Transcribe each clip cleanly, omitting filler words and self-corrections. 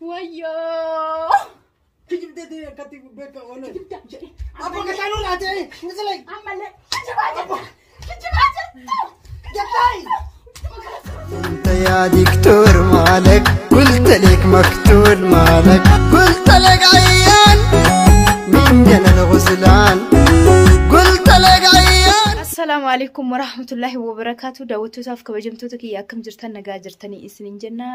Wayyoo. Kijibdee akkatti beeka oole. Kijibdaa jedhe. Abbo gatanuu laatee misilay. Ammallee kijibaa jetta. Kijibaa jetta. Gattaay. انت يا دكتور مالك قلت لك مقتول مالك قلت لك عيان من جنى الغزلان قلت لك عيان. Assalaamu alaikum warahmatullahi wabarakaatu. Daawwattootaaf kabajamtoota kiyya, akkam jirtan? Nagaa jirtanii isinin jenna.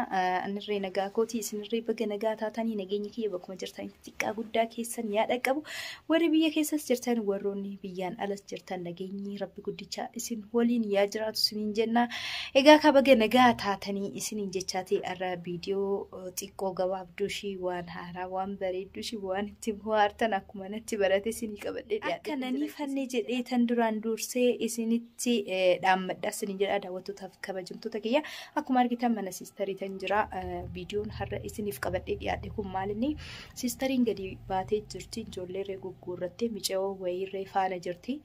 Anirree nagaa kooti, isinirree baga nagaa taatanii. Nageenyi kiyya bakkuma jirtanitti xiqqaa guddaa keessan yaada qabu. Warri biyya keessas jirtan, warroonni biyyaan alas jirtan, nageenyi rabbi guddichaa isin waliin yaa jiraatu isinin jenna. Egaa ka baga nagaa taatanii isinin jechaati, irra viidiyoo xiqqoo gabaabduu ishii, waan haaraa, waan bareedduu ishii, waan itti bohaartan akkuma natti barate isinii qabadhee dhiyaadhe. Akka nanii fanne jedhee tan duraan dursee isinitti dhaammadha isinin jedha. Daawwattootaaf kabajamtoota kiyya, akkuma argitan mana siistarii tan jira. Viidiyoon har'a isiniif qabadhee dhiyaadhe kun maalinni? Siistariin gadi baatee jirti, ijoollee irree gugguurrattee micayoo wayiirree faana jirti.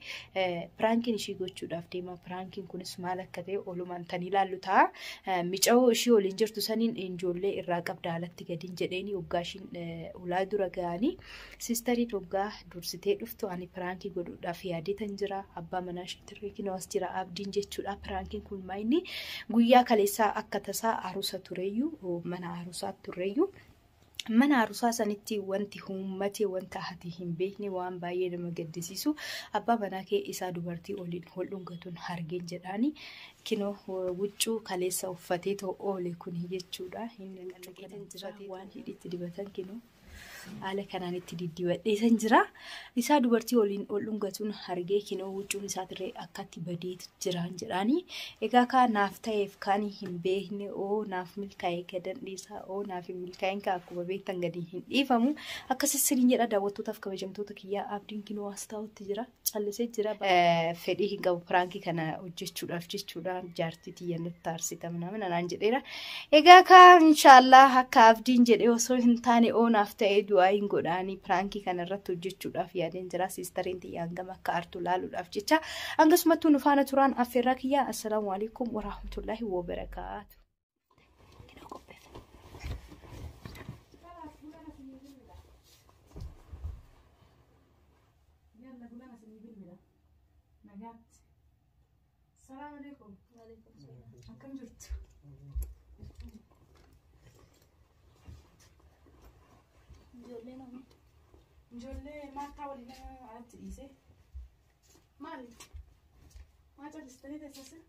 Prankiin ishii gochuudhaaf deema. Prankiin kunis maal akka ta'e olumaan tan ilaallu ta'a. Micayoo ishii waliin jirtu saniin ijoollee irraa qabda alatti gadiin jedheeni. Hoggaa ishiin ulaa dura ga'anii, siistariin hoggaa dursitee dhuftu, ani prankii godhuudhaaf yaadee tan jira. Abbaa manaa ishiitirree kinoo as jira, Abdiin jechuudha. Prankiin kun maayinni? Guyyaa kaleessaa akka tasaa arusa tureyyuu, mana arusaa tureyyuu, mana arusaa sanitti wanti uummate, wanta ati hin beekne, waan baay'ee nama gaddisiisu, abbaa manaa kee isaa dubartii waliin wal dhungatuun hargeen jedhaani. Kinoo huccuu kaleessa uffatee too oole kun jechuudha. Inni jira waan hidhiitti dibatan, kinoo haala kanaan itti diddibadhee san jira. Isaa dubartii waliin ol dhungatuun hargee, kinoo huccuun isaatirree akkatti badeetu jiraan jedhaani. Egaa kaa naaf ta'eef kan hin beekne, oo naaf milkaa'ee gadan dhiisaa, oo naaf hin milkaa'in kaa akkuma beektan gadi hin dhiifamu. Akkasis siniin jedha. Daawwattootaaf kabajamtoota kiyyaa, Abdiin kinoo as taa'utti jira. Callisee jira. Fedhii hin qabu prankii kana hojjechuudhaaf jechuudha. Jaartii tiyya nutti aarsita minaamin anaan jedheera. Egaa kaa inshaallah akka Abdiin jedhee osoo hin taane, oo naaf ta'ee du'aa hin godhaanii, prankii kana irratti hojjechuudhaaf yaadeen jira. Siistariin tiyya hangam akka aartu laaluudhaaf jecha hangasumatti nu faana turaan affeerraa kiyya. Assalaamu alaikum warahmatullahi wabarakaatu. Yalla gulana sinii bilbila. Nagaatti. Salaamu alaikum. Akkam jirtu? Ijoollee nama. Ijoollee maattaa waliin alatti dhiise. Maali? Maa callistanii teessase?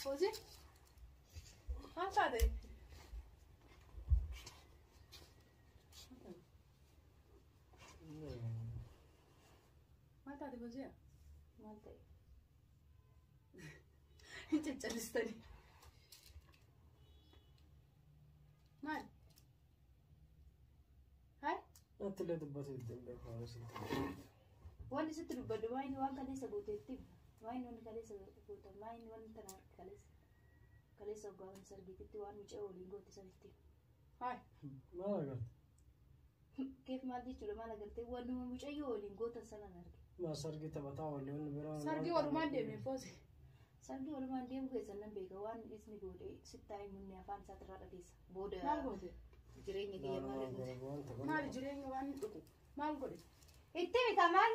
Hojii? Maal taate? Maal taate hojii? Maal ta'e? Hin caccallistanii. Maal? Hai? Natti illee dubbatu ittiin beeku. Wanti sitti dubbadhu waayini waan kaleessa gooteetti, waayini wanti kaleessa gootan, waayini wanti tana harka kaleessa hoggaa wanti sargiititti waan mucaa waliin goote sanitti. Hai? Maal agarte? Keef maal jechuudha? Maal agartee? Wannuma mucayyoo waliin gootan sanan arge. Maa sargii taphataa walii wanni biraa. Sargii walumaan deemne foosi. Sargii walumaan deemu keessan nan beeka. Waan isni godhe sittaa himunni afaan isaatirraa dhageessa. Booda Maal goote? Jireenya kiyya maal goote? Maali jireenya waan dhugu? Maal godhe? Itti mika maal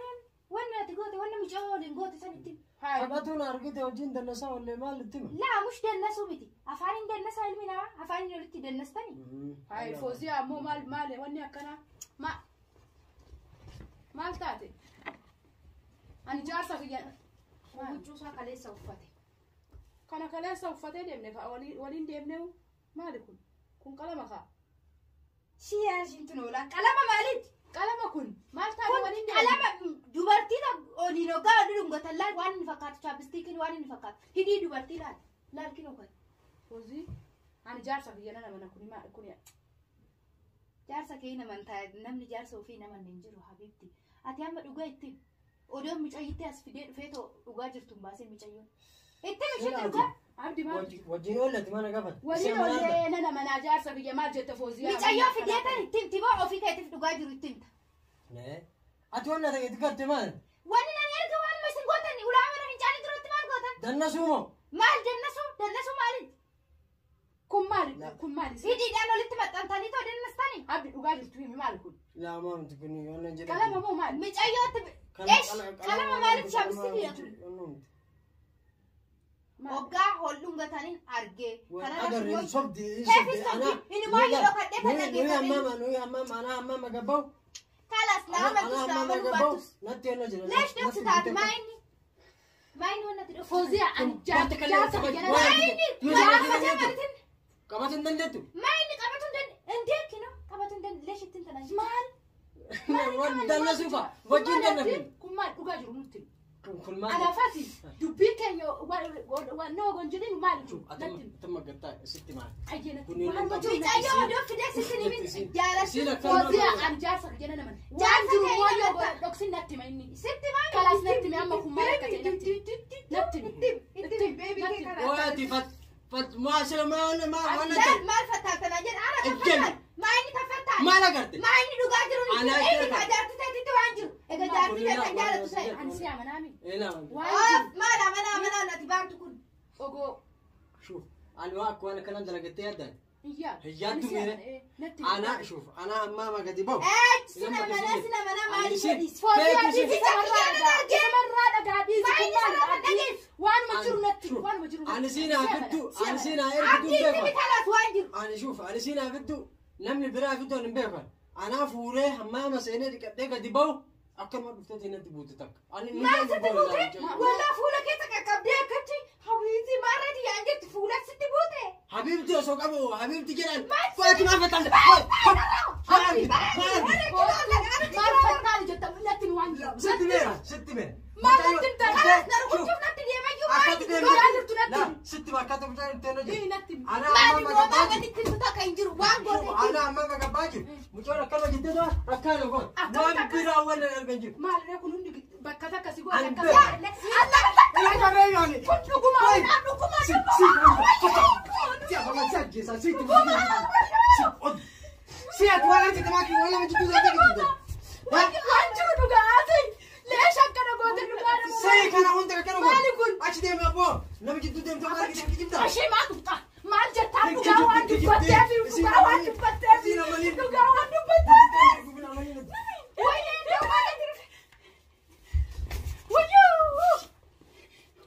wanni ati goote, wanni mucaa waliin goote san itti. Hai. Taphatuun argite hojiin dannasaa wallee maal itti hima? Laa, mush dannasuu miti. Afaaniin dannasaa ilmi namaa afaaniin walitti dannastani. Hai foosii ammoo maal maal wanni akkanaa? Maal taate? Ani jaarsa kiyya. Huccuu isaa kaleessa uffate. Kana kaleessa uffatee deemne ka waliin deemne, maali kun? Kun qalama kaa? Shiyaan ishiin oola. Qalama maaliiti? Qalama kun maal taate Kun waliin deemne? qalama dubartii oliin hoggaa waliin dhungatan laal, waan inni fakkaatu, chapstickiin waan inni fakkaatu. Hidhii dubartii laal. Laal kinoo kan. Foosii ani jaarsa kiyya nana mana kuni maal kuni? Jaarsa kee naman taa'e, namni jaarsa ofii naman hin jiru habiibti. Ati amma dhugaa ittiin. Odoo mucayyitti as fidee dhufee too dhugaa jirtu hin baasin mucayyoon. Itti mishitti dhugaa. Abdi maal? Wajjin oollati mana gafat. Waliin ollee nana manaa jaarsa kiyya maal jette foosii? Mucayyoo fidee tan ittiin tiboo ofii keetiif dhugaa jiru ittiin ta. Ati wanna ta'e itti garte maal? Wanni nani erga waanuma isin gootan ulaa mana fincaanii duratti maal gootan? Dannasuu moo? Maal dannasuu? Dannasuu maaliiti? Kun maali? Hidhiidhaan walitti maxxantanii too dannastanii. Abdi dhugaa jirtu himi maali kun? Laa maamti kun waan jedhamu. Qalama moo maali? Micayyootti Eesh, qalama maaliif shaabistii jedhu? Hoggaa hol dhungataniin argee. Agarre sobdi. Keefi sobdi. Inni maal yeroo kadhee kan dhaggeeffate. Nuyi hammam ana hammam gabbau. Kalas nama Ana tus hammam nama gabbau. batus. Natti yana jira. Leesh dhoksi taate maa inni? Maa inni wanna dhoksi? Fooziyaa ani jaarsa jala. Maa inni jaarsa Qabatu hin dandeettu. Maa inni qabatu hin dandeenye? Indeekino qabatu hin dandeenye. Leesh ittiin tana. Maal? Dannasuufa wajjin dannafne. Kun maal dhugaa jiru nutti? Kun maal? Anaafati dubbiin keenya nama gonjiniin maali kun? Natti Atumma gattaa sitti maal? hayyee natti. Kun Waan inni jiru Micayyoo odoo fidee sitti ni min jaalatti. Fooziyaa ani jaarsa jala naman. Waan jiru mooyyoo dhoksin natti hima inni. Sitti maal? Kalaas natti himi amma kun maal akka ta'e natti himi. Natti himi. Itti himi beebii kee kana. Waati fat fat maasila maal maal waan Maal maal fattaatanaa jedha ana Ejjen. taffattaan. Maa inni taffattaan? Maal agarte? Maa inni dhugaa jiru ni Anaa jiru. Inni jira. ka jaartii ta'etti waan jiru. Egaa jaartii ta'e kan jaalatu ta'e. Ani si amanaami. Ela. Waan jiru Maal amanaa amanaa nati baantu kun. ogoo Shuf ani waa akka waan akkanaan dalagattee yaaddan. iyyaa. Hiyyaattu miire. Natti himi. Ana shuf ana hammaama gadi ba'u. Sin amanaa sin amanaa maali jedhis. Fooziyaa Beeku dhiisi samarraa dhagaa. Samarraa dhagaa dhiisi kun maal abdii? Waanuma jiru natti himi. Waanuma jiru natti Ani himi. siin haa fiddu ani siin haa ergitu Abdii hin itti beekan. bitalaas waan jiru. Ani shuf ani siin haa fiddu namni biraa fiddu ani hin beekan. Anaa fuuree hammaama seenee dhiqadhee gadi ba'u akkanuma dhuftee natti buute takka. Ani Maal sitti buute? Walaa fuula keessa qaqqabdee akkatti hawiitii maarratti yaan jirti fuula sitti buute. Habiibti osoo qabu habiibti jedhan Faatimaa fattalle. Maal fattaali jetta natti himi waan jiru. Sitti meera sitti meera. Maal natti himta? Kanas na rukuchuuf natti deemaa jiru maal Akkatti jiru? Dhugaa jirtu natti himi. Sitti akkatti mucaan itti hojjetu. Ii natti himi. Ana Maali amma goomaa gabbaa gadi itti takka hin jiru waan goote. Ana amma gabbaa jiru. Mucaan akkana jettee dha akkana goon. Waan biraa waan argan jiru. Maalirra kun hundi bakka takka si goota Ani akka beeku. Allah Ila qarree yooni. kun dhuguma dhuguma Si si si afama si ajjeesa si itti si od si ati waan argite maaki waan lama jidduu isaa argite. Waan jiru dhugaa haasa'e leesha akkana goote dhugaa nama Si kana hunda akkana goon. Maali kun? Achi deemi abboo nama jidduu deemte maal argite kijibta. Ashee maal dhufta maal jettaa dhugaa waan dubbattee fi dhugaa waan dubbattee fi dhugaa waan dubbattee fi wayyoo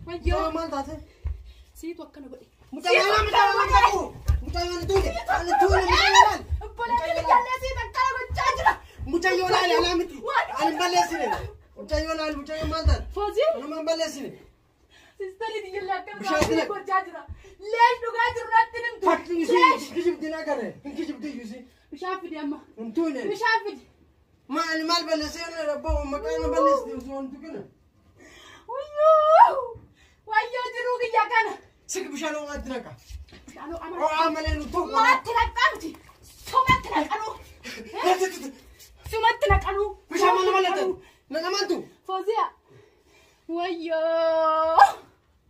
wayyoo Maal taate? siitu akkana godhe Mucaan lama lama qabu. Mucaan tuule. Tuule mucaan. obboleettiin ijallee siit akkana gochaa jira Mucayyoo laali alaa miti. Ani hin balleessine. Mucayyoo laali mucayyoo maal taate? Foozii Anuma hin balleessine. siistariin ijallee akkana Bishaan dila. gochaa jira leesh dhugaa jiru natti himtu Fakkiin isii kijibdi na agarre. Hin kijibdi iyyuu bishaan fidi amma Hin tuune. bishaan fidi Maal maal balleessee na rabboo maqaa na balleessite osoo hin tuqine. wayyoo wayyoo jiruu kiyya kana Sik bishaan ho'aatti naqa. bishaan ho'aa Ho'aa malee nu tokko. Maatti naqamti. Sumatti naqanuu. Sumatti naqanuu. Bishaan maal malatan? Na namantu. Fooziyaa. Wayyoo.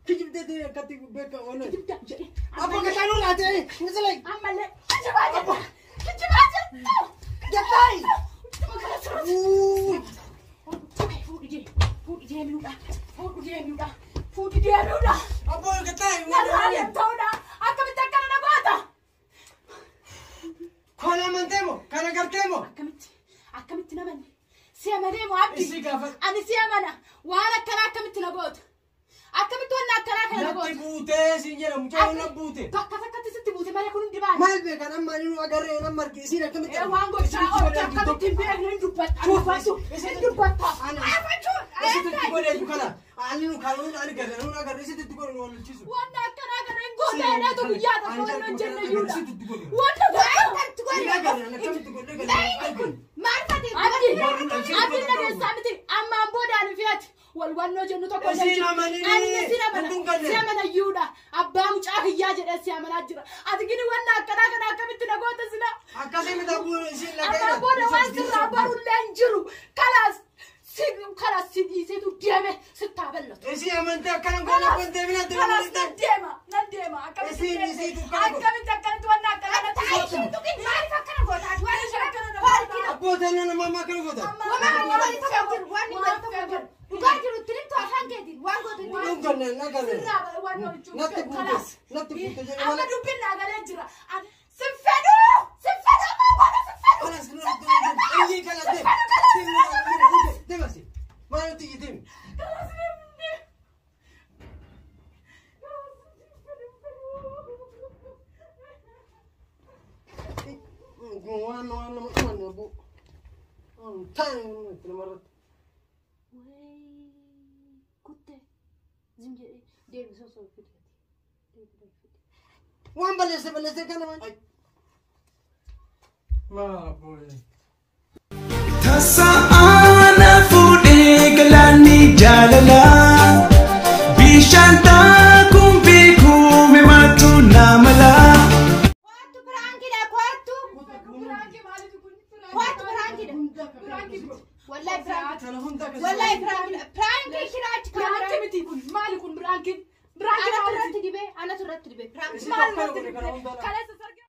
Kijibdee akkatti beeka oolan. Kijibda jedhe. Abboo bishaan ho'aa ta'e. Misilay. Ammallee kijibaa jetta. Kijibaa jetta. Gattaay. Fuudhi deemi. Fuudhi deemiudha. Fuudhi deemiudha. Fuudhi deemiudha. Abboo gattaay. Narraa deemta'uudha. Akkamitti akkana na goota? Kana amantee moo? Kana gartee moo? Akkamitti akkamitti namanne? Si amanee moo abdi? Isii gaafa. Ani si amana. Waan akkanaa akkamitti na goota? Akkamitti wanna akkanaa kana na Natti goota? buutee siin jedha mucaan na buute. Bakka takkatti sitti buute malee kun hundi maali? Maal beekan amma ani nu agarree nama arge isiin akkamitti. Waan gochaa ooltu akkamitti hin beekne hin dubbatta. Dubbatu hin dubbatta. Afachuun. Isitti godhee jiru kana ani nu kan nuun ani garee nuun agarree isitti godhe nu wallaalchisu. Wanna akkanaa kana hin goote jedheetu guyyaa tokko wanna hin jenne iyyuudha. Wanna Akkatti Hin godhe. agarree ani akkamitti godhe garee. Maal taate? Abdi abdi dhageessaa miti ammaan boodaan fiati wal wannoo jennu tokko Isiin jiru. amanini. Ani si amana Hundun galle. si amana iyyuudha abbaa mucaa kiyyaa jedhee si amanaa jira ati gini wanna akkanaa kana akkamitti na goota sila Akkasii miti abboo isiin lagayna. ammaan booda waan sirraa barullee hin jiru kalaas si kalaas si dhiiseetu deeme sittaa ballatu. Isii amantee akkana godhe abboon deemina Kalaas deemina. nan deema nan deema akkamitti Isiin deemte? isiitu kana godhe. akkamitti akkamitti wanna akkanaa natti Isheen tuqin maaliif akkana goota? Ati waan Isheen akkana na Maal goota. kina? Abbootaan nama amma akkana godhan. Waan inni godhe tokko jiru. Waan inni godhe tokko jiru. Dhugaa jiru itti himtu afaan keetiin waan goote. Dhunganne nagarre. Sirraa waan hojjetu. Natti buute natti buute jedhe Amma malee. dubbin naa galee jira. Sin fedhu! Sin fedhu! Amma waan sin fedhu! Kalas iyyii kalas deemi. Deemi deemi maal nuti iyyii deemi. Waan waan nama dhumanne abboo. Taane itti namarratti. Kutte. Zim jedhee deebisoo osoo fidate. Waan balleesse balleesse kana waan. Maa booye. Tasaana fuudhee galaanni jaalalaa bishaan taakuun beekume maaltu nama laa. Kottu piraankidha kottu. Piraanki maalitu kun? Kottu piraankidha. Piraanki miti. Wallahi piraankidha. Kana hunda akkasii. Wallahi piraankidha. Piraankii shiraachi Piraanki kaamera. miti kun. Maali kun piraankiin? Piraanki Anatu maalitu? irratti dibee anatu irratti dibee piraankii. Maal irratti dibee? Kaleessa sargee.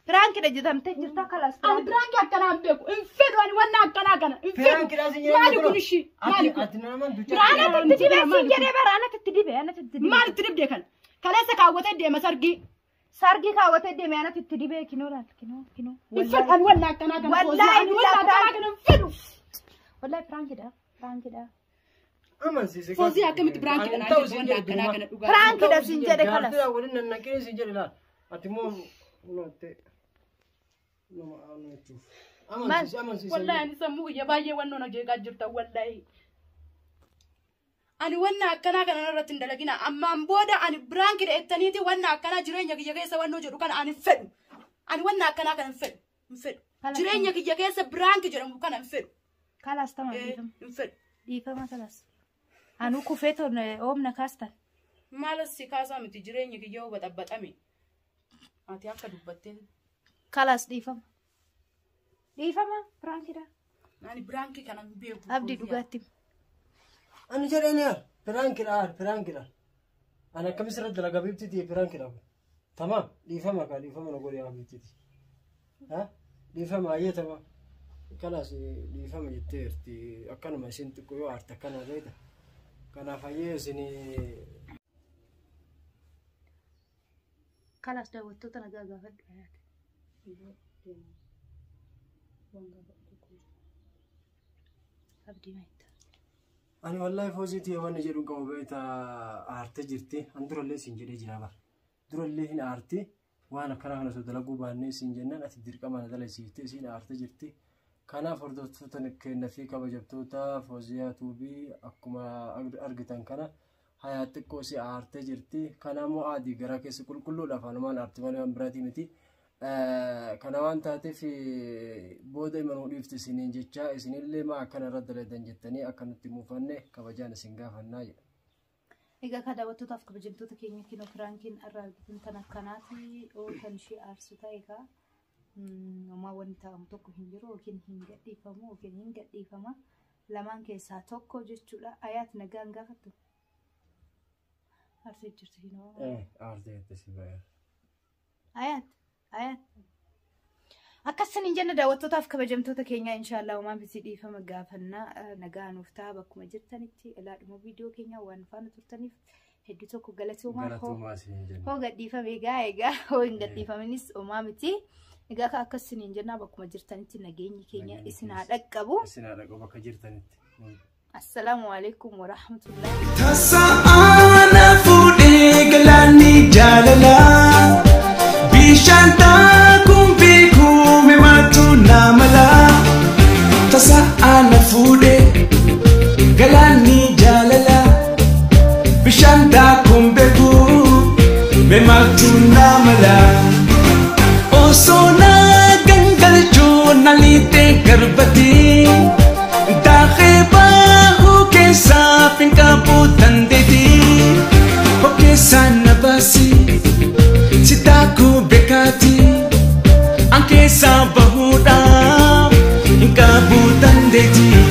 Piraankidha jedhamtee jirta kalas. Ani piraanki akkanaa hin beeku. Hin fedhu ani wanna akkanaa kana. Hin fedhu. Piraankidhaa si jedhe. Maali kun ishii? Maali kun? Ati nama ducha. Anatu itti dibee siin jedhee bara anatu itti dibee anatu itti dibee. Maal itti dibdee kana? Kaleessa kaawwatee deema sargii. Sargii kaawwatee deeme anatu itti dibee kinoo laal kinoo kinoo. Hin fedhu ani wanna akkanaa kana. Wallaahi Ani wanna akkanaa kana hin fedhu. Wallahi piraankidha piraankidha. Amansiise. Foozii akkamitti piraankidha naan jedhu wanna akkanaa kana dhugaa. Piraankidha siin jedhe kalas. Jaartii waliin nannaqee siin jedhe laal. Ati immoo noottee. Nama aanu jechuuf. Amansiise amansiise. Wallahi ani sammuu kiyya baay'ee wannoon hojjetaa jirta wallahi. Ani wanna akkanaa kana irratti hin dalagina. Ammaan booda ani piraankidha jettaniiti wanna akkanaa jireenya kiyya keessa wannoo jedhu kana ani hin fedhu. Ani wanna akkanaa kana hin fedhu. Hin fedhu. Jireenya kiyya keessa piraanki jedhamu kana hin fedhu. Kalas tama dhiifama. Hin fedhu. Dhiifama kalas. Anuu kufee toon oomna kaastan. Maalas si kaasaa miti jireenya kiyya hoo baxaxaxame. Ati akka dubbattee. Kalas dhiifama. Dhiifama piraankidha. Ani piraankii kana hin beeku. Abdii dhugaatti. Ani jedheen yaar piraankidha piraankidha. Ani akkamis irratti dalagaa biiftiiti piraankidha. Tamaam dhiifama kaa dhiifama na godhe yaa biiftiiti. Dhiifama ayyee tamaam. Kalaas dhiifama jetteerti akkanuma isin xiqqoo yoo aarte akkana beekta. Kanaaf ayyee isin Kalas daawwattoota nagaa gaafadhu. Abdii maayita. Ani wallahi fooziitii wanni jedhu qabu beekta aarte jirti. An durallee siin jedhee jira bara. Durallee hin aarti. Waan akkanaa kana osoo dalaguu baannee siin jennaan ati dirqama na dalasiifte siin aarte jirti. Kanaaf hordoftoota keenya fi kabajamtoota Fooziyaa Tuubii akkuma argitan kana hayaa xiqqoo si aartee jirti. Kanaammoo adii garaa keessa qulqulluudha afaanumaan aarti malee waan biraatii miti. Kana waan taateef booda imanuu dhiifti isiniin jecha isinillee maa akkana irra dalagan jettanii akka nutti muufanne kabajaan isin gaafannaa jedha. Egaa kan daawwattootaaf kabajamtoota keenya kinoo piraankiin irraa argitan tan akkanaati kan ishee aarsu ta'e egaa homaa wanni ta'amu tokko hin jiru yookiin hin gadhiifamu yookiin hin gadhiifama lamaan keessaa tokko jechuudha. Ayaat nagaan gaafattu aarsee jirti kinoo. Aartee jettee si baay'ee. Ayaat ayaat. Akkasuma hin jenne daawwattootaaf kabajamtoota keenya inshaallah homaan bisi dhiifama gaafannaa nagaa nuuf ta'a bakkuma jirtanitti ilaadhuma viidiyoo keenya waan faana turtaniif hedduu tokko galatoomaa Galatoomaa isin jenna. hoo gadhiifame egaa egaa hoo hin gadhiifaminis homaa miti. Egaa akkasuma hin jennaa bakkuma jirtanitti nageenyi keenya Nageenyi isin haa keessa. dhaqqabu. Isin haa dhaqqabu bakka jirtanitti. Assalaamu alaikum warahmatullahi. Tasaana fuudhee galaanni jaalalaa bishaan taakuun beekume maaltu nama laa. Tasaana fuudhee galaanni jaalalaa bishaan taakuun beekume maaltu nama laa. Osoo na gangalchuu na liitee garbatii. Daakee bahu keessaa finqaabuu dandeetii. Hokeessaa na baasi si daakuu beekaati. An keessaa bahuudhaaf hin qabu dandeetii.